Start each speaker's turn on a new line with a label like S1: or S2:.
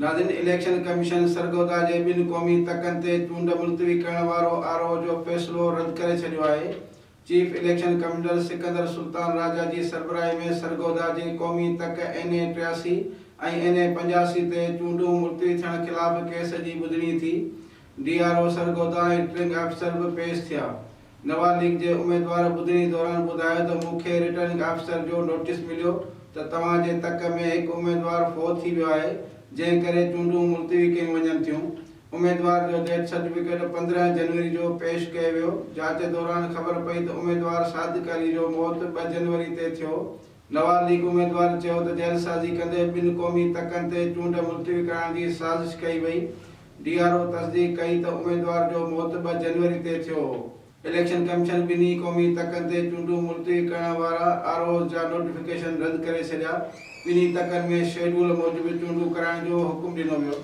S1: ناظرين election commission Sargodha جي ٻن قومي تڪن تي چونڊ ملتوي ڪرڻ وارو آر او جو فيصلو رد ڪري ڇڏيو آهي. Chief election commissioner Sikandar Sultan Raja جي سربراهي ۾ سرگوڌا جي قومي تڪ اين اي 83 ۽ اين اي 85 تي چونڊون ملتوي ٿيڻ خلاف ڪيس جي ٻڌڻي ٿي. D R O Sargodha ۽ returning officer به پيش ٿيا. نواز ليگ جي اميدوار ٻڌڻي دوران ٻڌايو ته مون کي رٽرننگ آفيسر جو نوٽيس مليو ته توهان جي تڪ ۾ هڪ اميدوار فوت ٿي ويو آهي جنهن ڪري چونڊون ملتوي ڪيون وڃن ٿيون. اميدوار جو ڊيٿ سرٽيفڪيٽ 15 جنوري جو پيش ڪيو ويو. جاچ دوران خبر پئي ته اميدوار صادق علي جو موت ٻه جنوري تي ٿيو. نواز ليگ اميدوار چيو ته جعلسازي ڪندي ٻن قومي تڪن تي چونڊ ملتوي ڪرائڻ جي سازش ڪئي وئي، ڊي آر او تصديق ڪئي ته اميدوار جو موت ٻه جنوري تي ٿيو هو. اليڪشن ڪميشن ٻنهي قومي تڪن تي چونڊون ملتوي ڪرڻ وارا آر اوز جا نوٽيفڪيشن رد ڪري ڇڏيا، ٻنهي تڪن ۾ شيڊول موجب چونڊون ڪرائڻ جو حڪم ڏنو ويو.